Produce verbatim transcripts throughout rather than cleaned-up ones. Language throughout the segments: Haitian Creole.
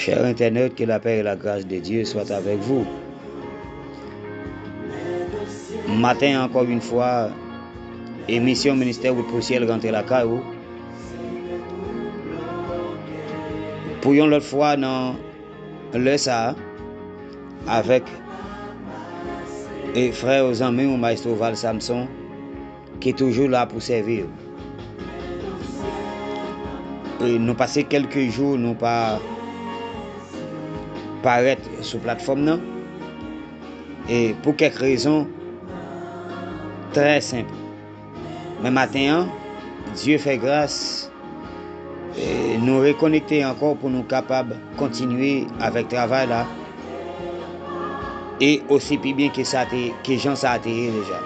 Chers internautes, que la paix et la grâce de Dieu soient avec vous. Maten, encore une fois, emisyon Ministè Wout pou Syèl rantre lakay ou. Pou yon lòt fwa nan lè sa a, avèk e frè zanmi w, Maestro Val Samson, ki toujou la pou sèvi w. E nou pase kèlke jou, nou pa parèt sou platfòm nan. E pou kèk rezon trè senp. Men maten an, Dye fè gras, e nou rekonekte ankò pou nou kapab kontinye avèk travay la. E osi pi byen ke sa te, ke jan sa te ye deja.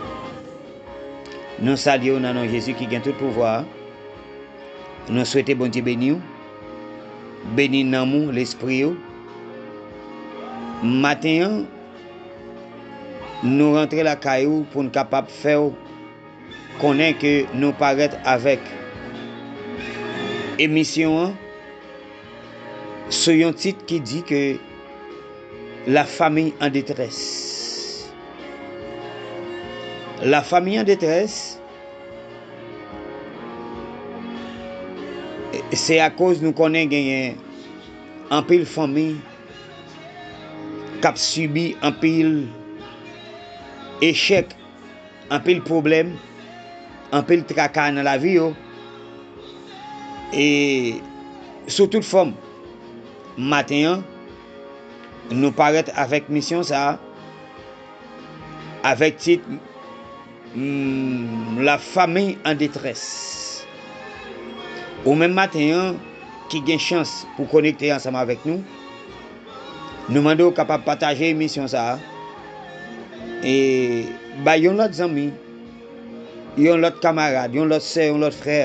Nou salye w nan non Jezi ki gen tout pouvwa a. Nou swete Bondye beni w, beni nanm ou, lespri w. Maten an, nou rantre lakay ou pou n kapab fè w konnen ke nou parèt avèk emisyon an sou yon tit ki di ke la famille en détresse. La famille en détresse, se akoz nou konnen genyen anpil fanmi k ap sibi anpil echèk, anpil pwoblèm, anpil traka nan lavi yo. E sou tout fòm, maten an, nou parèt avèk misyon sa a, avèk tit, hmm, La famille en détresse. Ou menm maten an, ki gen chans pou konekte ansanm avèk nou, nou mande w kapab pataje emisyon sa a, e bay yon lòt zanmi, yon lòt kamarad, yon lòt sè, yon lòt frè,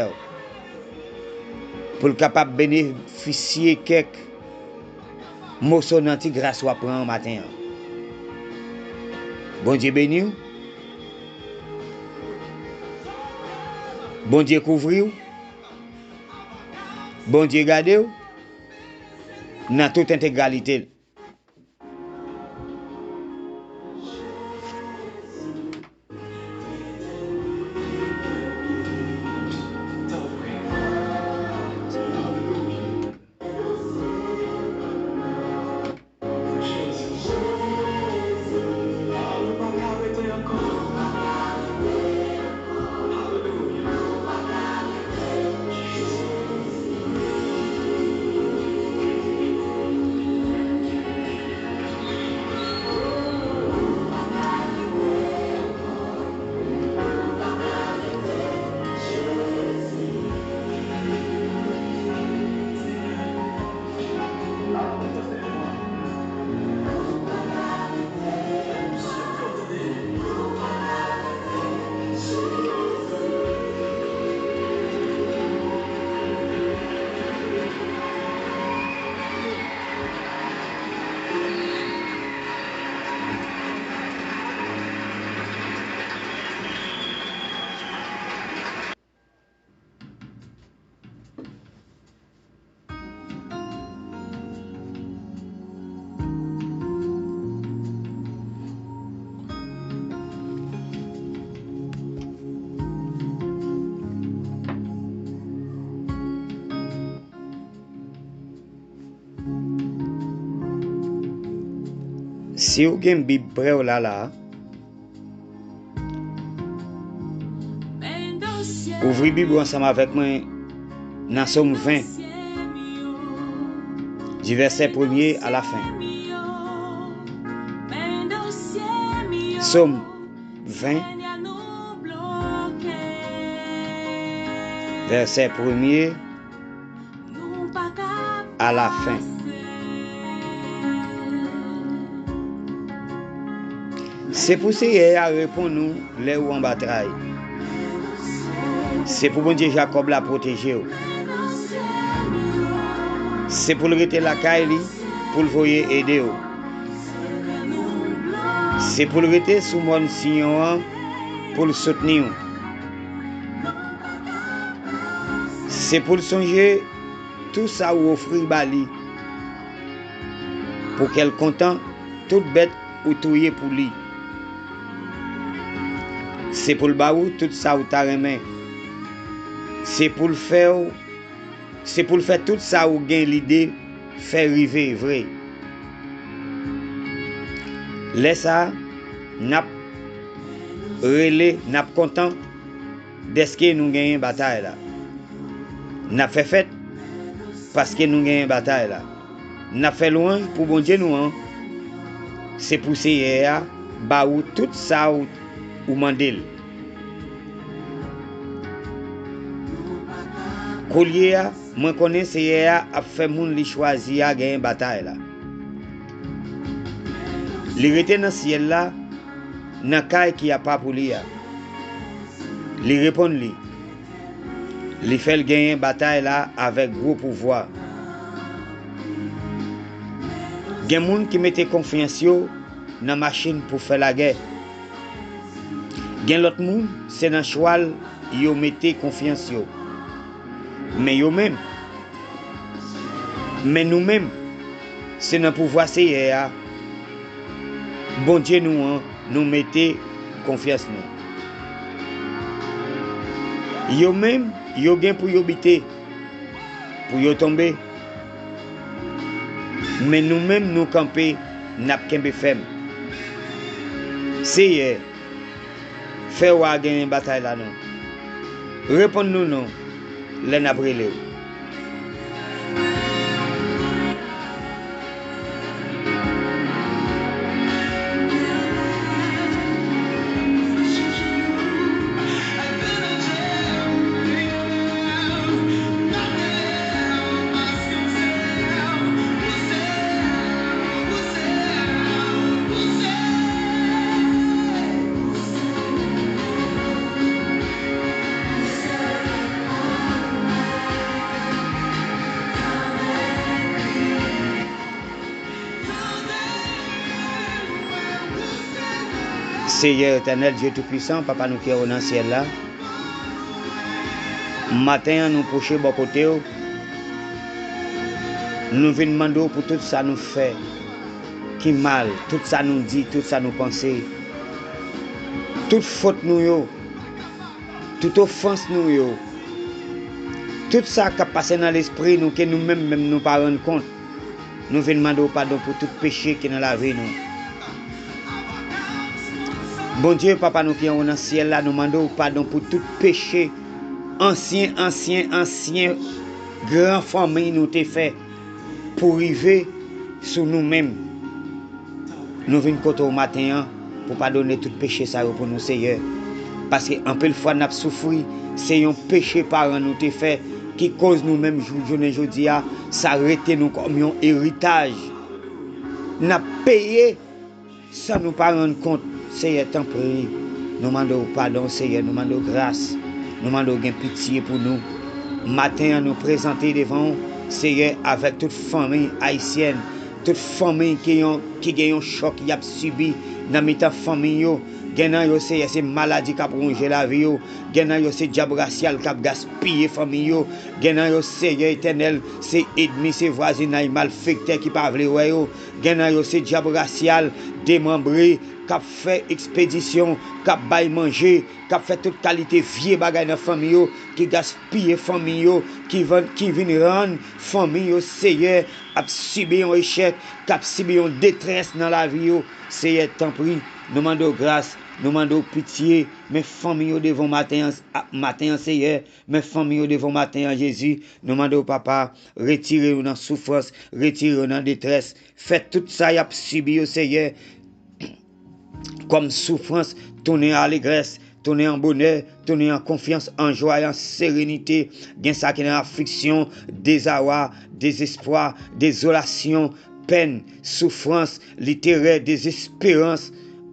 pou l kapab benefisye kèk moso nan ti gras w ap pran an maten an. Bondye beni w. Bondye kouvri w. Bondye gade w nan tout entegralite l. Si w gen Bib prè w la, la, ouvri Bib ou ansanm avèk mwen nan Sòm ven, di vèsè premye a la fen. Sòm ven, vèsè premye a la fen. Se pou Seyè a reponn ou lè ou anba tray. Se pou Bondye Jakòb la pwoteje w. Se pou l rete lakay li, pou l voye ede w. Se pou l rete sou mòn Siyon an, pou l soutni w. Se pou l sonje tou sa ou ofri ba li. Pou kè l kontan, tout bèt ou touye pou li. Se pou l ba ou tout sa ou ta renmen. Se pou l fè w, se pou l fè tout sa ou gen lide fè rive vre. Lè sa a, n ap rele, n ap kontan dèske nou genyen batay la. N ap fè fèt paske nou genyen batay la. N ap fè lwanj pou Bondye nou an. Se pou Seyè a ba ou tout sa ou, ou mande l. Koulye a, mwen konnen Seyè a ap fè moun li chwazi a genyen batay la. Li rete nan syèl la, nan kay ki apa pou li a. Li reponn li. Li fè l genyen batay la avèk gwo pouvwa. Gen moun ki mete konfyans yo nan machin pou fè lagè. Gen lòt moun, se nan chwal yo mete konfyans yo. Men yo menm, men nou menm, se nan pouvwa Seyè a, Bondye nou an, nou mete konfyans nou. Yo menm, yo gen pou yo bite, pou yo tonbe. Men nou menm, nou kanpe, n ap kenbe fèm. Seyè, fè w a genyen batay la non. Reponn nou non lè n ap rele w. Seyè Etènèl, Dye Toupisan, Papa nou ki anwo nan syèl la, maten an nou pwoche bò kote w, nou vin mande w pou tout sa nou fè ki mal, tout sa nou di, tout sa nou panse, tout fot nou yo, tout ofans nou yo, tout sa k ap pase nan lespri nou ke nou menm menm nou pa rann kont. Nou vin mande w padon pou tout peche ki nan lavi nou. Bondye, Papa nou ki anwo nan syèl la, nou mande w padon pou tout peche ansyen, ansyen, ansyen gran fanmi nou te fè pou rive sou nou menm. Nou vin kote w maten an pou padone tout peche sa yo pou nou, Seyè. Paske anpil fwa n ap soufri, se yon peche paran nou te fè ki koz nou menm jou jounen jodi a, sa rete nou kòm yon eritaj. N ap peye san nou pa rann kont. Seyè, tanpri, nou mande w padon, Seyè, nou mande w gras, nou mande w gen pitye pou nou. Maten an, nou prezante devan w, Seyè, avèk tout fanmi ayisyèn, tout fanmi ki yon, ki gen yon chòk y ap sibi nan mitan fanmi yo. Gen nan yo, Seyè, se maladi k ap wonje lavi yo. Gen nan yo, se dyab rasyal k ap gaspiye fanmi yo. Gen nan yo, Seyè Etènèl, se ènmi, se vwazinay, malfektè ki pa vle wè yo. Gen nan yo, se dyab rasyal, demanbre, k ap fè ekspedisyon, k ap bay manje, k ap fè tout kalite vye bagay nan fanmi yo, ki gaspiye fanmi yo, ki vann, ki vin rann fanmi yo, Seyè, ap sibi yon echèk, k ap sibi yon detrès nan lavi yo. Seyè, tanpri, nou mande w gras, nou mande w pitye, men fanmi yo devan w maten an, a, maten an, Seyè, men fanmi yo devan w maten an, Jezi, nou mande w, Papa, retire yo nan soufrans, retire yo nan detrès, fè tout sa y ap sibi yo, Seyè, kòm soufrans, tounen an alegrès, tounen an bonè, tounen an konfyans, an jwa e an serenite. Gen sa ki nan afliksyon, dezawa, dezespwa, dezolasyon, pèn, soufrans, literè, dezesperans,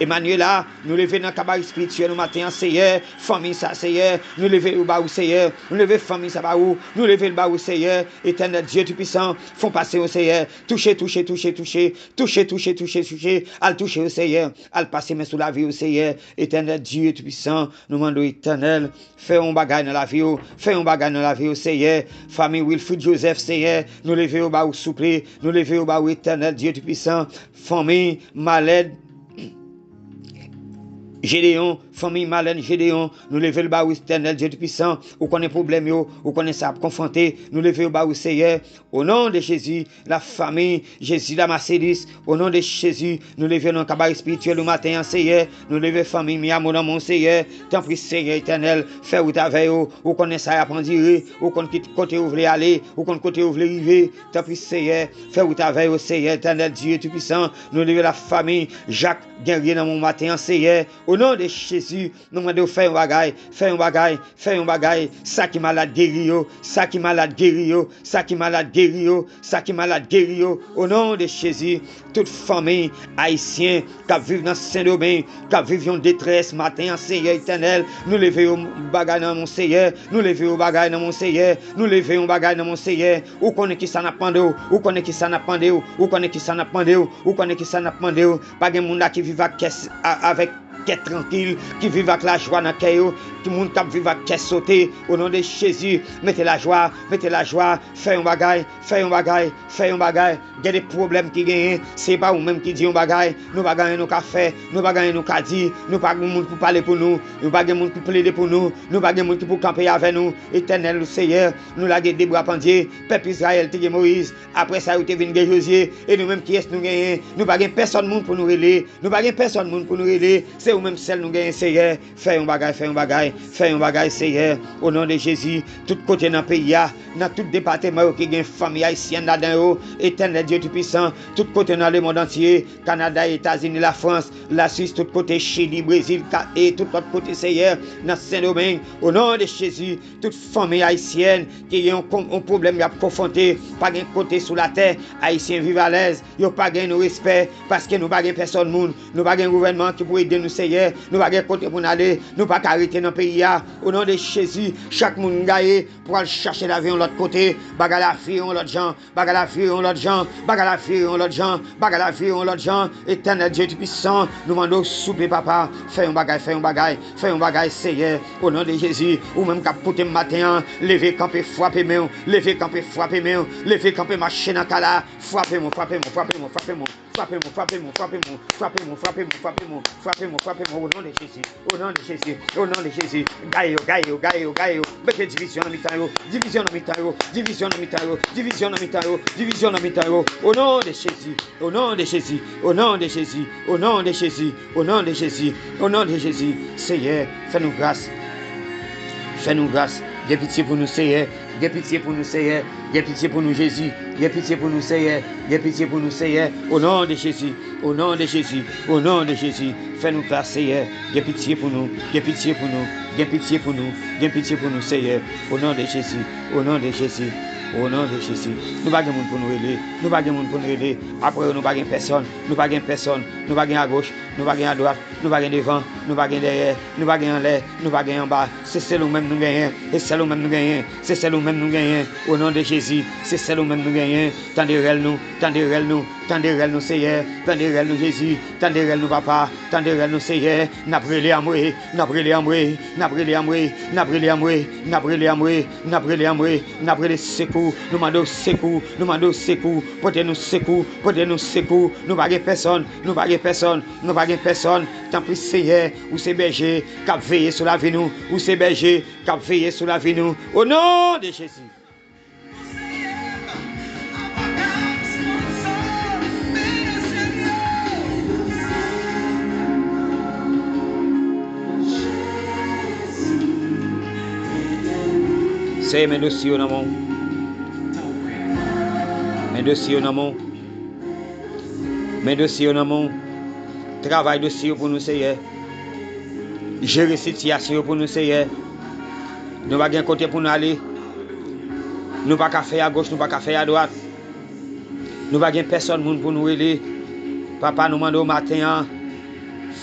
Emmanuela, nou leve nan kabare espirityèl nou maten an, Seyè, fanmi sa, Seyè, nou leve yo ba ou, Seyè, nou leve fanmi sa ba ou, nou leve l ba ou, Seyè, Etènèl Dye Toupisan, fè w pase yo, Seyè, touche, touche, touche, touche, al touche yo, Seyè, al pase men sou lavi yo, Seyè, Etènèl Dye Toupisan, nou mande w, Etènèl, fè yon bagay nan lavi yo, fè yon bagay nan lavi yo, Seyè, fanmi Wilfrid Joseph, Seyè, nou leve yo ba ou, souple, nou leve yo ba ou, Etènèl Dye Toupisan, fanmi Malèn, Jedeyon, fanmi Malèn Jedeyon, nou leve l ba ou, Etènèl Dye Toupisan. Ou konnen pwoblèm yo, ou konnen sa y ap konfwonte. Nou leve yo ba ou, Seyè. O non de Jezi, la fanmi Jezi la Maselis, o non de Jezi, nou leve yo nan kabare espirityèl ou maten an, Seyè. Nou leve fanmi Miamo nan men w, Seyè. Tanpri, Seyè Etènèl, fè wout avè yo. Ou konnen sa y ap andire, ou konn ki kote yo vle ale, ou konn kote yo vle rive. Tanpri, Seyè, fè wout avè yo, Seyè Etènèl, Dye Toupisan. Nou leve la fanmi Jak Guerrier nan men w maten an, Seyè. O non de Jezi, nou mande w fè yon bagay, fè yon bagay, fè yon bagay. Sa ki malad geri yo, sa ki malad geri yo, sa ki malad geri yo, sa ki malad geri yo. O non de Jezi, tout fanmi ayisyen k ap viv nan Sendomeng, k ap viv yon detrès maten an, Seyè Etènèl, nou leve yo bagay nan men w, Seyè, nou leve yo bagay nan men w, Seyè, nou leve yon bagay nan men w, Seyè. Ou konnen ki sa n ap mande w, ou konnen ki sa n ap mande w, ou konnen ki sa n ap mande w, ou konnen ki sa n ap mande w. Pa gen moun la ki viv ak kè s-, a-, avèk kè trankil, ki viv ak lajwa nan kè yo, ki moun k ap viv ak kè sote. O non de Jezi, mete lajwa, mete lajwa, fè yon bagay, fè yon bagay, fè yon bagay. Gen de pwoblèm ki genyen, se pa ou menm ki di yon bagay, nou pa gen anyen nou ka fè, nou pa gen anyen nou ka di, nou pa gen moun pou pale pou nou, nou pa gen moun pou plede pou nou, nou pa gen moun ki pou kanpe avè nou. Etènèl, Seyè, nou lage de bra pandye, pèp Izrayèl te gen Moyiz, apre sa yo te vin gen Jozye, e nou menm kiyès nou genyen? Nou pa gen pèsòn moun pou nou rele, nou pa gen pèsòn moun pou nou rele, se ou menm sèl nou genyen, Seyè. Fè yon bagay, fè yon bagay, fè yon bagay, Seyè. O non de Jezi, tout kote nan peyi a, nan tout depatman yo ki gen fanmi ayisyèn ladan yo, Etènèl Dye Toupisan, tout kote nan lemonn antye, Kanada, Etazini, Lafrans, Laswis, tout kote, Chili, Brezil, ka-, e tout lòt kote, Seyè, nan Sendomeng, o non de Jezi, tout fanmi ayisyèn ki gen yon kon-, yon pwoblèm y ap konfwonte, pa gen kote sou latè, Ayisyen viv alèz, yo pa gen nou respè, paske nou pa gen pèsòn moun, nou pa gen gouvènman ki pou ede nou, Seyè, nou pa gen kote pou n ale, nou pa ka rete nan peyi a. O non de Jezi, chak moun gaye pou al chache lavi yon lòt kote, bagay la vire yon lòt jan, bagay la vire yon lòt jan, bagay la vire yon lòt jan, bagay la vire yon lòt jan. Etènèl Dye Toupisan, nou mande w souple, Papa, fè yon bagay, fè yon bagay, fè yon bagay, Seyè, o non de Jezi, ou menm k ap pote m maten an, leve kanpe, frape men w, leve kanpe, frape men w, leve kanpe, mache nan kay la, frape m, frape m, frape m, frape m. Frape m, frape m, frape m, frape m, frape m, frape m, frape m, frape m, o non de Jezi, o non de Jezi, o non de Jezi. Gaye yo, gaye yo, gaye yo, gaye yo. Mete divizyon nan mitan yo, divizyon nan mitan yo, divizyon nan mitan yo, divizyon nan mitan yo, divizyon nan mitan yo. O non de Jezi, o non de Jezi, o non de Jezi, o non de Jezi, o non de Jezi, o non de Jezi. Seyè, fè nou gras. Fè nou gras. Gen pitye pou nou, Seyè. Gen pitye pou nou, Seyè. Gen pitye pou nou, Jezi. Gen pitye pou nou, Seyè. Gen pitye pou nou, Seyè. O non de Jezi. O non de Jezi. O non de Jezi. Fè nou gras, Seyè. Gen pitye pou nou. Gen pitye pou nou. Gen pitye pou nou. Gen pitye pou nou, Seyè. O non de Jezi. O non de Jezi. O non de Jezi. Nou pa gen moun pou nou rele. Nou pa gen moun pou nou rele. Apre yo, nou pa gen pèsòn. Nou pa gen pèsòn. Nou pa gen agoch. Nou pa gen adwat. Nou pa gen devan. Nou pa gen dèyè. Nou pa gen anlè. Nou pa gen anba. Se sèl ou menm nou genyen. Se sèl ou menm nou genyen. Se sèl ou menm nou genyen. O non de Jezi, se sèl ou menm nou genyen. Tande rèl nou, tande rèl nou, tande rèl nou, Seyè. Tande rèl nou, Jezi. Tande rèl nou, Papa. Tande rèl nou, Seyè. N ap rele anmwe, n ap rele anmwe, n ap rele anmwe, n ap rele anmwe, n ap rele anmwe, n ap rele anmwe, n ap rele sekou. Nou mande w sekou, nou mande w sekou. Pote nou sekou, pote nou sekou. Nou pa gen pèsòn, nou pa gen pèsòn, nou pa gen pèsòn. Tanpri, Seyè, ou se bèje k ap veye sou lavi nou. Ou se bèje k ap veye sou lavi nou. O non de Jezi. Seyè, men dosye yo nan men w. Men dosye yo nan men w. Men dosye yo nan men w. Travay dosye yo pou nou, Seyè. Jere sitiyasyon yo pou nou, Seyè. Nou pa gen kote pou n ale. Nou pa ka fè agoch, nou pa ka fè adwat. Nou pa gen pèsòn moun pou nou rele. Papa, nou mande w maten an,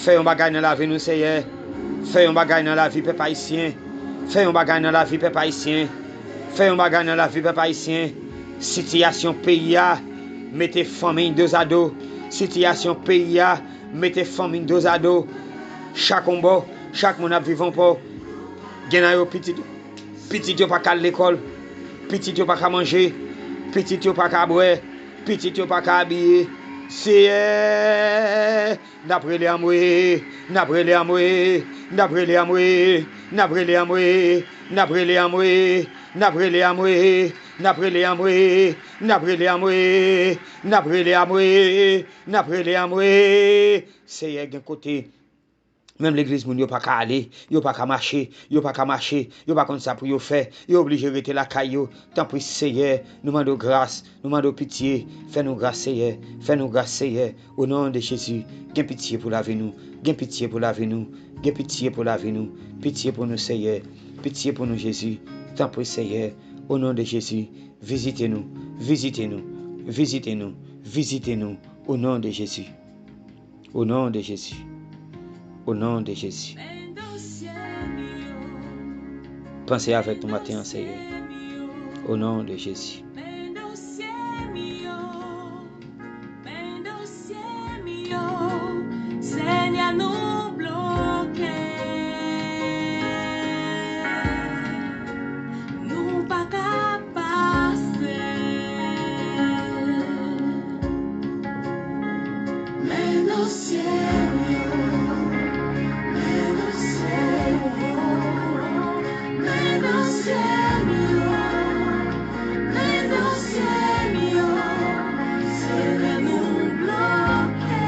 Fè yon bagay nan lavi nou, Seyè. Fè yon bagay nan lavi pèp ayisyen. Fè yon bagay nan lavi pèp ayisyen. Fè yon bagay nan lavi pèp ayisyen. Sitiyasyon peyi a mete fanmi dozado. Sitiyasyon peyi a mete fanmi dozado. Chak yon bò, chak moun ap viv yon bò. Gen nan yo pitit, pitit yo pa ka al lekòl. Pitit yo pa ka manje. Pitit yo pa ka bwè. Pitit yo pa ka abiye. Seyè, n ap rele anmwe, n ap rele anmwe, n ap rele anmwe, n ap rele anmwe, n ap rele anmwe, n ap rele anmwe, n ap rele anmwe, n ap rele anmwe, n ap rele anmwe, n ap rele anmwe. Seyè, gen kote menm legliz moun yo pa ka ale, yo pa ka mache, yo pa ka mache, yo pa konn sa pou yo fè, yo oblije rete lakay yo. Tanpri, Seyè, nou mande w gras, nou mande w pitye. Fè nou gras, Seyè, fè nou gras, Seyè. O non de Jezi, gen pitye pou lavi nou, gen pitye pou lavi nou, gen pitye pou lavi nou. Pitye pou nou, Seyè, pitye pou nou, Jezi. Tanpri, Seyè, o non de Jezi, vizite nou, vizite nou, vizite nou, vizite nou, o non de Jezi. O non de Jezi. O non de Jezi. Panse avèk nou maten an, Seyè. O non de Jezi. Senyè, nou bloke. Nou pa ka pase. Men dosye m yo, men dosye m yo, men dosye m yo, men dosye m yo, se lè nou bloke.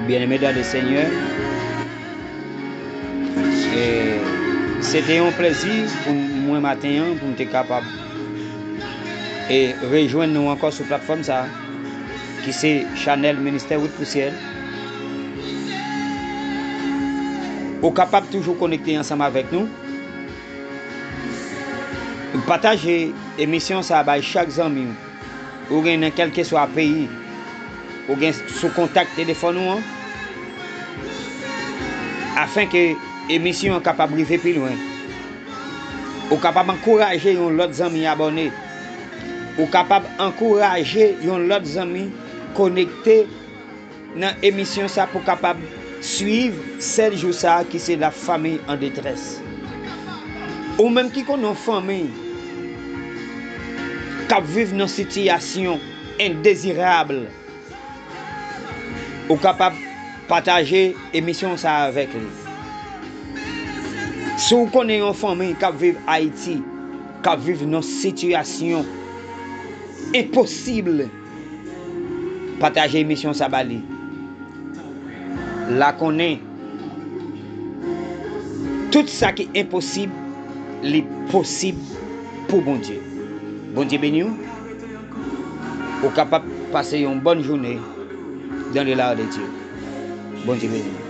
Byeneme dan le Senyè, e, se te yon plezi pou mwen maten an, pou m te kapab, e, rejwenn nou ankò sou platfòm sa a, ki se chanèl Ministè Wout pou Syèl. Ou kapab toujou konekte ansanm avèk nou. Pataje emisyon sa a bay chak zanmi w ou gen nan kèlkeswa peyi ou gen sou kontak telefòn ou an, afenke emisyon an kapab rive pi lwen. Ou kapab ankouraje yon lòt zanmi abòne. Ou kapab ankouraje yon lòt zanmi konekte nan emisyon sa pou kapab swiv sèt jou sa ki se la famille en détresse. Ou menm ki konn yon fanmi k ap viv nan sitiyasyon endezirab, ou kapab pataje emisyon sa avèk li. Si w konnen yon fanmi k ap viv Ayiti, k ap viv nan sitiyasyon enposib, pataje emisyon sa ba li. La konnen, tout sa ki enposib, li posib pou Bondye. Bondye beni w. Ou kapab pase yon bòn jounen dans le lar de Dieu. Bondye beni w.